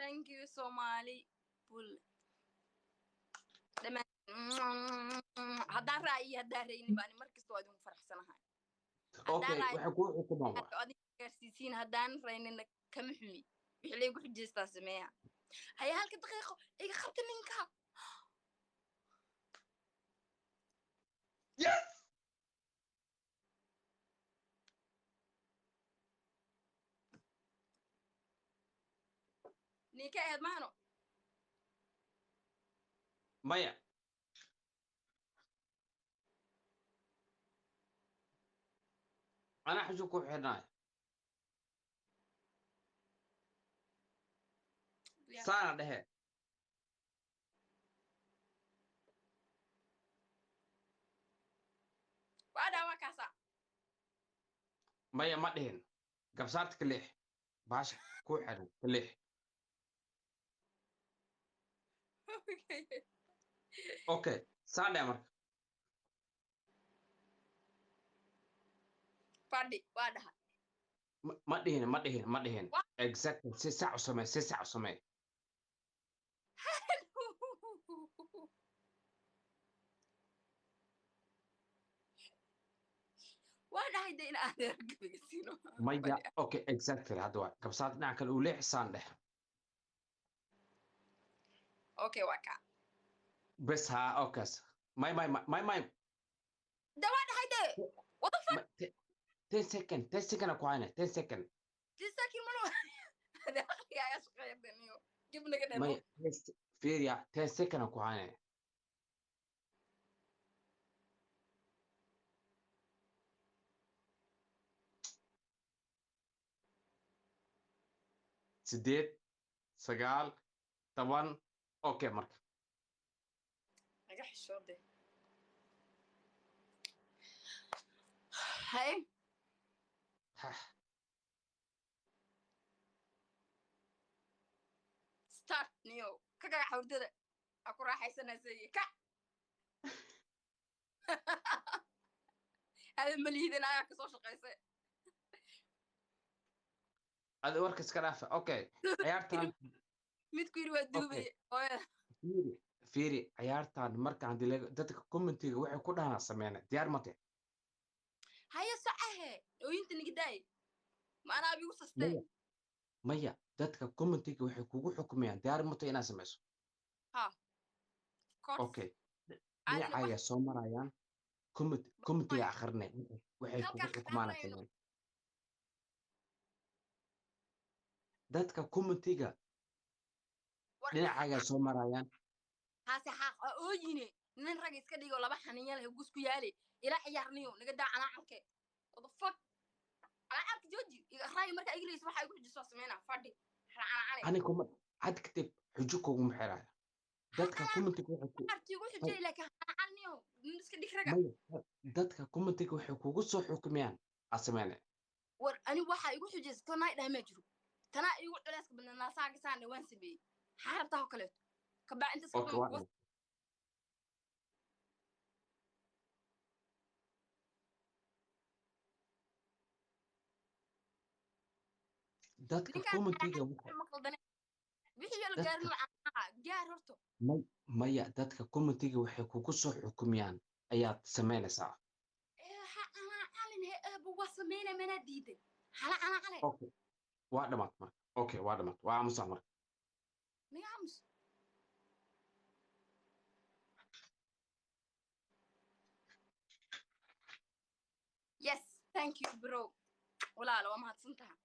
Thank you, Somali Bull. Dhammaan haddaan raaciyo, haddaan raynin baan mar kasta waa idinku faraxsanahay. Okay, waxay kuu xukumaan waa Adiga gaarsiisiin, haddaan raynina kama xumi. Wixii laygu xujaystaa sameeya. Haya, halka daqiiqo iga qabta ninka. Yes. Ninka ahayd maano? Maya. Anaa xujo ku xidhnaayo. Saana dhehe. Waa dhaa, waa kaasaa. Maya, ma dhihin. Gabsaarta ka leex, baasha ku xidhan ka leex. Okay, saan dhehe marka. Fadhi waa dhaha. Ma dhihin, ma dhihin, ma dhihin. Exactly, si sax u samee, si sax u samee. Waa dhahay de in adeer gabiga siino. Maya, okay, exactly. Hadda waa gabsaarta dhinaca kale uu leex, saan dheh. Okay, waa kaa. Bes, ha, okaas. May, may, may, may. De waa dhahay de, what the fuck? 10 second, 10 second ku hayna, 10 second. Tisakin malo hade aqliga ayaa shaqeeya daniyo gib naga dheer. Maya, fiiriya, 10 second ku hayna. 8, 9, 10. Okay, marka. Naga xishoode hay. Hah. Start niyo, ka kagac hurdada aa ku raaxaysanaysa, kac. Hada malihidan ayaa kasoo shaqaysay. Adi warka iska dhaafa. Okay, ciyaartan. Midku yidhi waa duubay hooyada. Fiiri, fiiri, ciyaartan marka hadii dadka commentiga waxay ku dhahanaa sameynay, diyaar mate? Haya, socahe, ooyinta nigidaay, ma anaa abigu sastay? Maya, maya, dadka commentiga waxay kugu xukumayaan, diyaar mate inaad samayso? Ha, course. Okay. Caadina. Dhinacaaga soo marayaan, commentiga akhrinay, waxay kugu Halkaan xukumaana qaadanayno. Sameyn dadka commentiga. War. Dhinacaaga soo marayaan. Haase xaaq ooyine, nin rag iska dhigo, laba xaninya leh, gus ku yaale, ila ciyaarniyo, naga daa calaacalke. What the fuck, calaacalka jooji. Raay markaa igileysa waxaa igu xujiso sameynaa, fadhi calacalay. Ani kuma had kadib xujo kuguma xiraayo. Dadka commentiga waxay ku Arti igu xujay, laakiin calacalniyo, nin iska dhig raga. Maya, dadka commentiga waxay kugu soo xukumayaan aad sameynay. War, ani waxaa igu xujaysa tanaa idhaha maa jiro, tanaa igu culeyska badnaa, naasaaga saane waan sameeyey, maxaa rabtaa oo kaleeto kabaa inta iska Okay, waa badan. Dadka Ninkaan commentiga waxay ma qaldane, wixii la Dadka- gaarin waa gaar horto. Maya, dadka commentiga waxay kugu soo xukumiyaan ayaad samaynaysaa. Ha calacalin he, eeba waa sameynaa, manaa diiday hala calacalay. Okay, waa dhamaat marka. Okay, waa dhamaat, waa aamusaa marka. Naga aamus. Yes, thank you, bro. Walaala, waa mahadsan taha.